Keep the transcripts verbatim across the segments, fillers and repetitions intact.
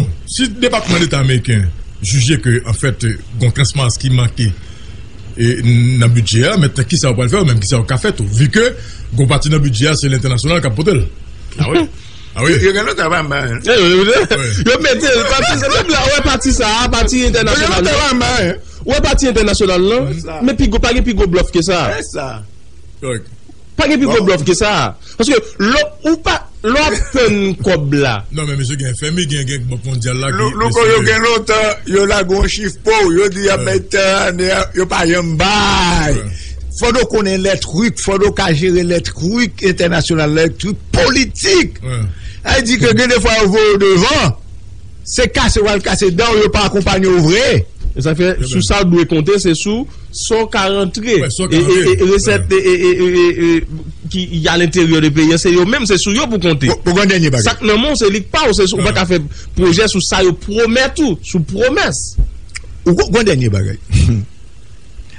Bon, si Depatman Deta ameriken jije ke, anfèt, gon transparans ki manke e, nan bidjè a, mentnan, kisa yo pral fè, ou menm kisa yo ka fè tou? Vi ke gon pati nan bidjè a, se lentènasyonal k ap pote l. Ah wi. Ah wi. Yo gen lontan pa anba, hein. Yo mete l pati sa, menm la, ou wè pati sa a, pati entènasyonal la. Ou wè pati entènasyonal lan, men pi gwo, pa gen pi gwo blòf ke sa. Pa gen pi gwo blòf ke sa. Paske lè ou pa, lè w ap tann kòb la. Non, men mesye gen F M I, gen, gen Bank Mondyal la. Louko, yo gen lontan, yo lage yon chif pou, yo di y ap bay tè ane a, yo pa janm bay. Fò nou konnen lè trik, fò nou ka jere lè trik entènasyonal, lè trik politik. Sa vle di ke gen de fwa yo voye w devan, se kase w al kase dan w, yo pa akonpanye w vre. E sa fè, sou sa w dwe konte, se sou sa w ka rantre. E, e, e, resèt, e, e, e, e, e, ki y a lenteryè de peyi a, se yo menm, se sou yo pou konte. Pou, pou yon dènye bagay. Sa k nan men w, se li k pa w, se sou, ou pa ka fè pwojè sou sa yo pwomèt ou, sou pwomès. Ou kon, yon dènye bagay.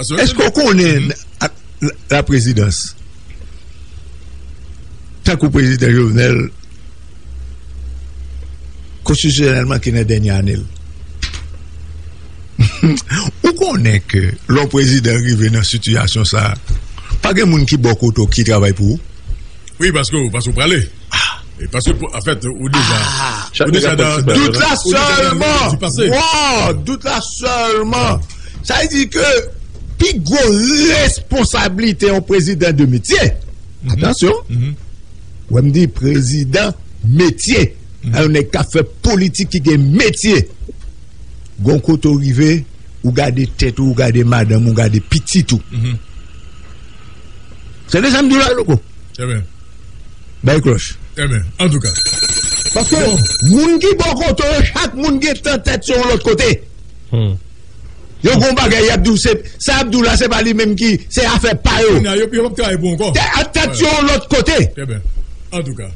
Èske w konnen ak la, la prezidans, tankou prezidan Jovenel, konstitisyonèlman ki nan dènye ane l. Ou konnen ke lè yon prezidan rive nan sitiyasyon sa a, pa gen moun ki bò kote w ki travay pou ou? Wi, paske, paske w prale. E paske, pou, anfèt, ou deja, ou deja nan dout la sèlman. Wow, dout la sèlman. Sa vle di ke pi gwo responsablite yon prezidan de metye. Atansyon. Wè m di prezidan metye. Yon nèg k ap fè politik ki gen metye. Gon kote w rive, ou gade tèt ou, ou gade madanm ou, ou gade pitit ou. Se de sa m di w la, Louko. Bay klòch. Paske moun ki bò kote w, chak moun gentan tèt yo yon lòt kote. Yo gon bagay y ap di w, se, sa y ap di w la, se pa li menm ki, se afè pa yo. Kounye a, yo, yo p ap travay pou ou ankò. Tè-, tèt yo yon lòt kote. Trè byen. Antouka.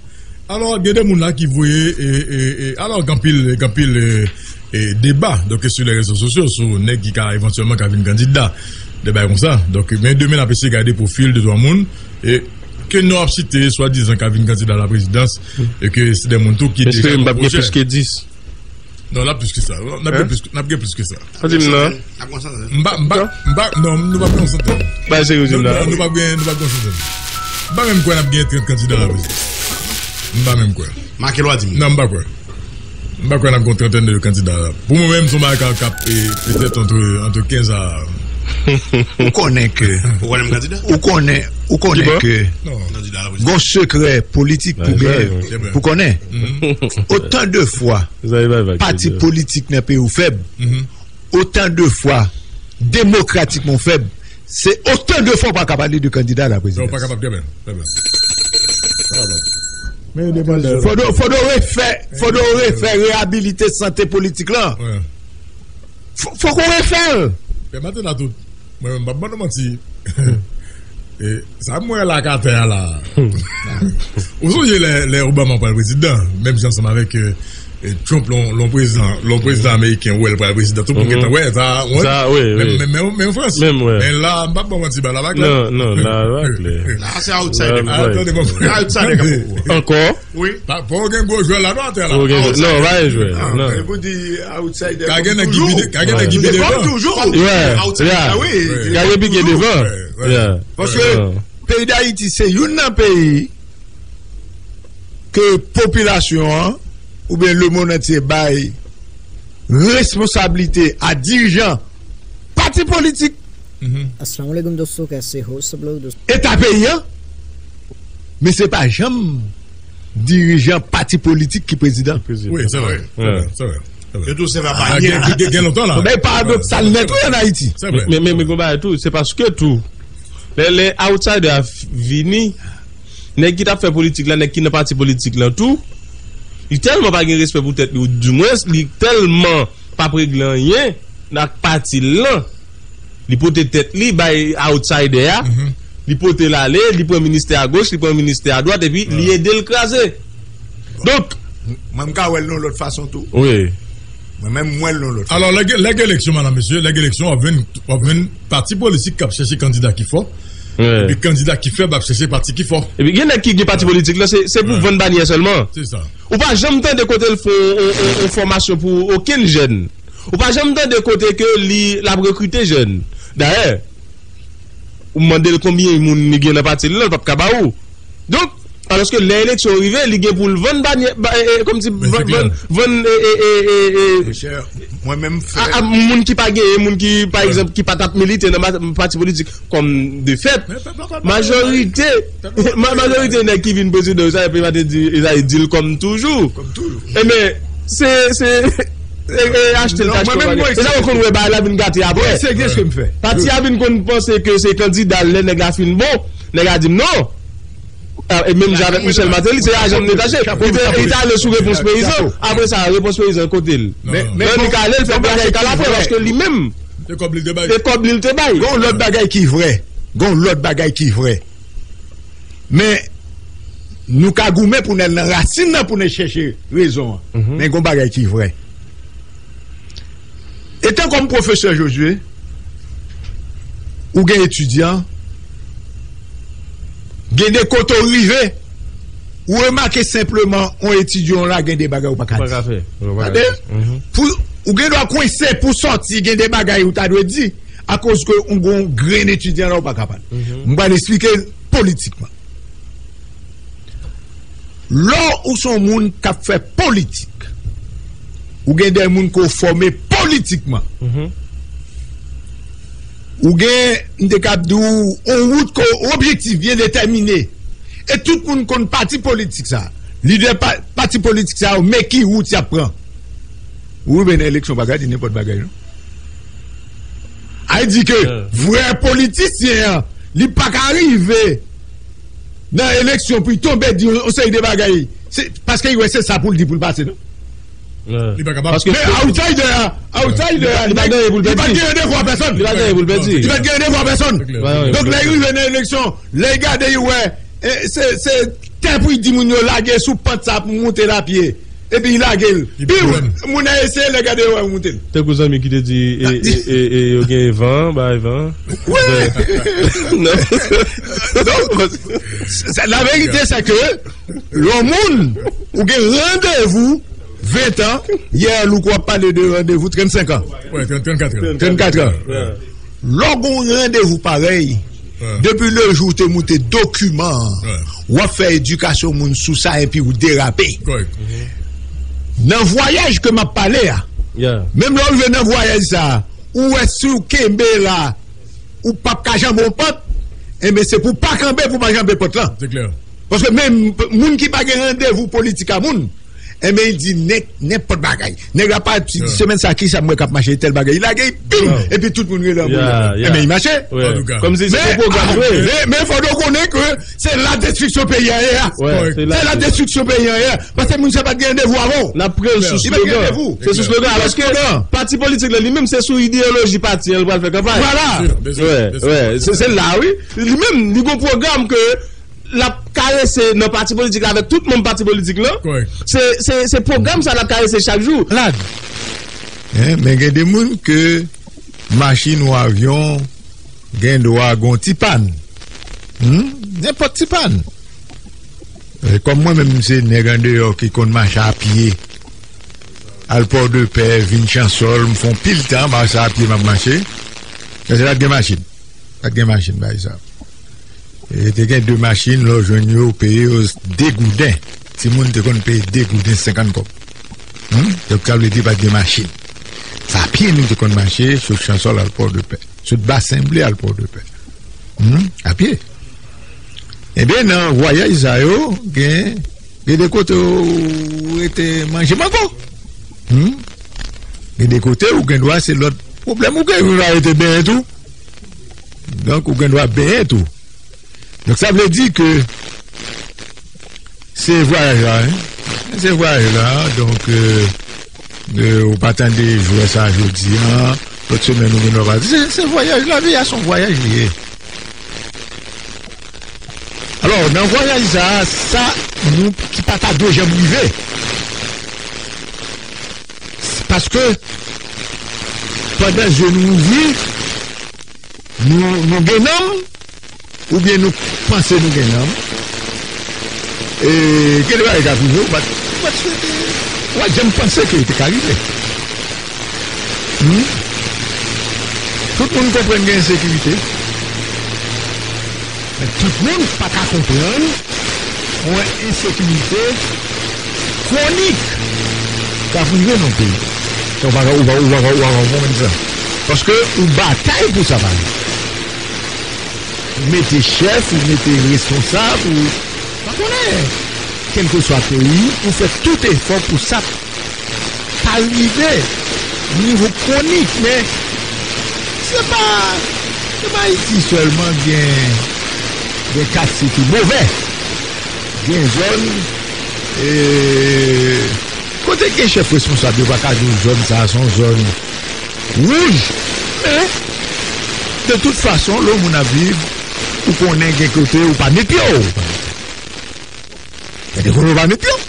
Alò, gen de moun la ki voye, e, e, e, alò, gen anpil, gen anpil, e, e, deba, donk, sou lè rezo sosyo, sou nèg ki ka evantyèlman ka vin kandida, de bagay konsa. Donk, men demen n ap eseye gade pwofil de twa moun, e, ke non ap site, swadizan ka vin kandida la prezidans, e ke se de moun tou ki deja gen pwojè. Espere m p ap gen plis ke dis. Non, n ap plis ke sa. N ap gen plis, n ap gen plis ke sa. Sa di m nan. M pa, m pa, m pa, non, nou p ap gen yon santèn. Bay serye w di m nan. Non, nou p ap gen, nou p ap gen yon santèn. M pa menm kwè n ap gen trant kandida la prezidans. M pa menm kwè. Make lwa di m. Non, m pa kwè. M pa kwè n ap gen yon trantèn de kandida la. Pou mwen menm, se yon bagay k ap, k ap, e, petèt antre, antre kenz a. Ou konnen ke, ou konnen m kandida? Ou konnen, ou konnen ke gon sekrè politik pou gen, pou konnen. Otan de fwa pati politik nan peyi w fèb, otan de fwa demokratikman w fèb, se otan de fwa w pa ka pale de kandida la prezidans. Non, w pa kapab, trè byen, trè byen. Fò nou, fò nou refè, fò nou refè reyabilite sante politik lan. Fò, fò nou refè l. Pè Maten la tou, mwen menm, m p ap ban nou manti. E, sa m wè la k atè a la. Ou sonje lè, lè Obama pral prezidan, menm jan ansanm avèk, e, e, Trump, lè yon, lè yon prezidan, lè yon prezidan ameriken wè l pral prezidan, tout moun gentan wè sa, wè. Sa, wi, wi. Menm, menm, menm, menm Frans. Menm, wi. Men la, m p ap ban manti, ba la pa klè. Non, non, la, la klè. La, se outsider. Ankò? Wi. Pa, pa w gen gwo jwè la non atè la. Pa w gen gwo, non, pa gen jwè. Non. E pou di outsider. Ka gen nèg ki pike, ka gen nèg ki pike devan. Toujou. Yeah, yeah. Ka gen pike devan. Yeah. Paske peyi Dayiti se youn nan peyi ke popilasyon an oubyen lemonn antye bay responsablite a dirijan pati politik. Assalamu alaikum, dosto, kèse host, bro, dosto. Eta peyi an, men se pa janm dirijan pati politik ki prezidan. Wi, se vre, se vre, se vre, se vre. Yo tou se va pa gen, gen, gen lontan la. Bagay paradoksal nèt, wi, ann Ayiti. Se vre. Men, men, men, gon bagay tou, se paske tou, lè, lè outsider a vini, nèg ki t ap fè politik la, nèg ki nan pati politik lan tou, li tèlman pa gen respè pou tèt li, ou dimwens, li tèlman p ap regle anyen nan pati l lan. Li pote tèt li bay outsider a, li pote l ale, li pran ministè a goch, li pran ministè a dwat, epi li ede l kraze. Donk, mwen, m ka wè l yon lòt fason tou. Wi. Mwen menm, m wè l yon lòt fason. Alò, lè gen, lè gen eleksyon, madam, mesye, lè gen eleksyon, w ap jwenn, w ap jwenn pati politik k ap chèche kandida ki fò, epi kandida ki fèb ap chèche pati ki fò. Epi gen nèg ki gen pati politik lan, se, se pou vann banyè sèlman. Se sa. Ou pa janm tande kote l fè yon, yon, yon, yon fòmasyon pou okenn jèn. Ou pa janm tande kote ke li, l ap rekrite jèn. Dayè, ou mande l konbyen moun li gen nan pati l lan, l p ap ka ba ou. Donk, alòske lè eleksyon rive, li gen pou l vann banyè, ba, e, e, kòmsi vann, vann, vann, e, e, e, e, e, Monchè, mwen menm a, fè a, moun ki pa genyen, moun ki, pa egzanp, ki pa t ap milite nan ma-, pati politik. Kòm de fèt, majorite, ma-, majorite nèg ki vin prezidan yo, sa yo pa te di, sa yo di l kòm toujou. Kòm toujou. Ebyen, se, se, e, e, achte l, non, kachte mwen menm, mwen, e sa yo konn wè bagay la vin gate apre. Mwen, se egzèsis ke m fè. Pati a vin konn panse ke se kandida l, lè nèg la fin bon, nèg la di m non. Ah, e menm jan avèk Michel Martelly, se ajan m detache. Li te, li te ale sou Repons Peyizan. Apre sa, Repons Peyizan kote l? Men, men, li ka ale, l fè bagay ki vre, paske li menm, se kòb li te bay. Se kòb li te bay. Gon lòt bagay ki vre. Gon lòt bagay ki vre. Men, nou ka goumen pou n al nan rasin nan pou n chèche rezon an. Men gon bagay ki vre. Etan kòm pwofesè Josué, ou gen etidyan, gen de kote w rive, ou remake senpleman yon etidyan w la gen de bagay ou pa ka di. Ou pa ka fè. Ou pa ka fè. Tande? Pou, ou gen dwa kwense pou sòti, gen de bagay ou ta dwe di, akoz ke ou gen yon grenn etidyan la ou pa ka pale. M pral esplike l politikman. Lè ou se yon moun k ap fè politik, ou gen de moun ke w fòme politikman. Ou gen, m te kab di w, yon wout ke w objektif byen detèmine. E tout moun konn pati politik sa. Lidè pa-, pati politik sa yo, men ki wout y ap pran. Ou rive nan eleksyon, pa gade nenpòt bagay, non. Ay di ke vrè politisyen an, li pa ka rive nan eleksyon pou l tonbe di yon seri de bagay. Se, paske li wè se sa pou l di pou l pase, non? Li pa kapab. Men outsider a, outsider a, li pa genyen pou l pèdi. Li pa genyen devwa pèsonn. Li pa genyen pou l pèdi. Li pa genyen devwa pèsonn. Donk, lè li rive nan eleksyon, lè li gade, li wè, e, se, se tè pou l di moun yo lage sou pant sa pou moute lapye. epi lage l. Piw, moun nan eseye lè gade yo moute l. Tankou zanmi ki te di e, e, e, e, yo gen van, bay van. Wi. Non. Donk, sa, la verite, se ke yon moun, ou gen randevou ven tan, yè Louko ap pale de randevou trannsenk an. Wi, trannkat an. Trannkat an. Lè w gen yon randevou parèy, depi le jou w te moute dokiman an, w ap fè edikasyon moun sou sa epi w derape. Nan vwayaj ke m ap pale a, menm lè w rive nan vwayaj sa a, ou wè si w kenbe la, ou p ap ka janbe yon pant, enben se pou w pa kanpe pou w pa janbe pant lan. Paske menm moun ki pa gen randevou politik a moun, enben, li di nen- nenpòt bagay. Nèg la pa di, semèn sa, kisa m wè k ap mache, tèl bagay. Li lage, pim, epi tout moun rele anboule. Enben, li mache. Kòmsi se yon pwogram jwe. Men, men fò nou konnen ke se la destriksyon peyi a ye a. Se la destriksyon peyi a ye a. Paske moun sa pa t gen randevou avè w. N ap pran l sou slogan. Se sou slogan. Alòske pati politik la, li menm, se sou ideyoloji pati an li pral fè kanpay. Vwala. Se, se la, wi. Li menm, li gon pwogram ke l ap karese nan pati politik la avèk tout manm pati politik lan. Se, se, se pwogram sa l ap karese chak jou. Malad. Hein, men gen de moun ke machin ou avyon gen dwa gon ti pàn. Hmm? Nenpòt ti pàn. E kòm mwen menm, m se nèg andeyò ki konn mache a pye. Al Pòdepè, vin Chansòl, m fè yon pil tan, mache a pye m ap mache. Paske pa t gen machin. Pa t gen machin, bagay sa. E te gen de machin, lè w jwenn yo, w peye yo de gouden. Timoun te konn peye de gouden senkant kòb. Hmm? Donk, sa vle di pa t gen machin. Se a pye nou te konn mache, sot Chansòl al Pòdepè. Sot Basen Ble al Pòdepè. Hmm? A pye. Ebyen, nan vwayaj sa yo, gen, gen de kote ou rete manje mango. Hmm? Gen de kote ou gen dwa se lòt pwoblèm ou gen, ou va rete benyen tou. Donk, ou gen dwa benyen tou. Donk, sa vle di ke se vwayaj la, hein? Se vwayaj la, donk, euh, euh, ou pa tande jwè sa jodi a, lòt semèn ou gen dwa pa. Se, se vwayaj, lavi a se yon vwayaj li ye. Alò, nan vwayaj sa, sa nou ki pa ta dwe janm rive. Paske, pandan je nou ouvri, nou, nou gen nanm, oubyen nou panse nou gen nanm. E, gen de bagay k ap rive, ou pa t, ou pa t swete, ou pa t janm panse ke yo te ka rive. Hmm? Tout moun konprann gen ensekirite. Men tout moun pa ka konprann yon ensekirite kwonik k ap rive nan peyi. Ou pa ka, ou pa, ou pa, ou pa, ou pa konprann sa. Paske ou batay pou sa pa rive. Ou mete chèf, ou mete responsab, ou pa konnen. Kèlkeswa peyi, ou fè tout efò pou sa pa rive nivo kwonik, men se pa, se pa Ayiti sèlman gen, gen katye ki move. Gen zòn, e, kote gen chèf responsab yo pa ka di w zòn sa a se yon zòn wouj. Men, de tout fason, lè yon moun ap viv, ou konnen gen kote ou pa met pye w. Gen de kote ou pa met pye w.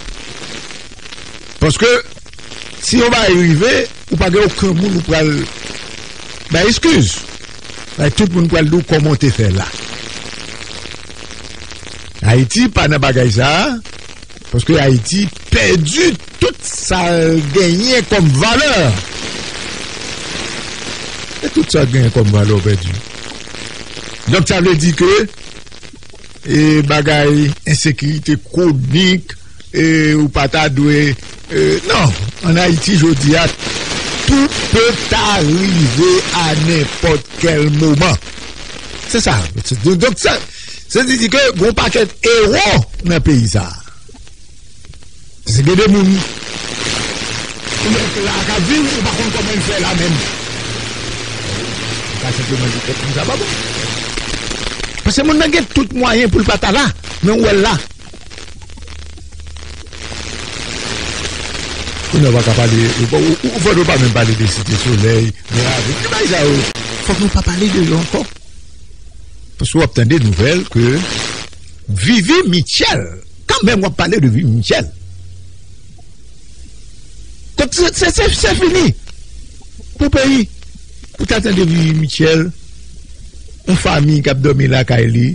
Paske, si yon bagay rive, ou pa gen okenn moun ou pral bay eskiz. Bay tout moun pral di w kòman w te fè la. Ayiti pa nan bagay sa a, paske Ayiti pèdi tout sa l genyen kòm valè. E tout sa l genyen kòm valè w pèdi. Donk, sa vle di ke e, bagay ensekirite kwonik, e, ou pa ta dwe, e, non, ann Ayiti jodi a, tout pe ta rive a nenpòt kèl moman. Se sa. Se, donk, sa, se di ke gon pakèt ewo nan peyi sa a. Se gen de moun ou mèt la k ap viv, ou pa konn kòman l fè la menm. Ou ka senpleman di tèt moun sa pa bon. Paske moun nan gen tout mwayen pou l pa ta la, men ou wè l la. Kounye a ou pa ka pale, ou, ou, ou, fò nou pa menm pale de Site Solèy, men avèk ki bagay sa yo, fòk nou pa pale de yo ankò. Paske w ap tande nouvèl ke Vivi Mitchell, kanmenm w ap pale de Vivi Mitchell. Donk, se, se, se, se fini pou peyi. Ou ta tande Vivi Mitchell, yon fanmi k ap dòmi lakay li,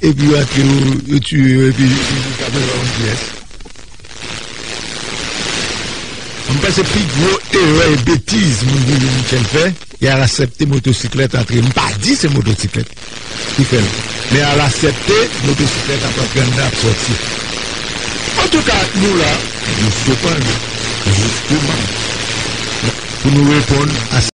epi yo antre yo, yo tiye yo, epi yo ka pran yon pyès. Mwen panse pi gwo erè e betiz moun Vivi Mitchell fè, y al aksepte motosiklèt antre. M pa di se motosiklèt ki fè l, men y al aksepte motosiklèt ap antre anndan, ap sòti. Antouka, nou la, jisteman, jisteman, pou nou reponn a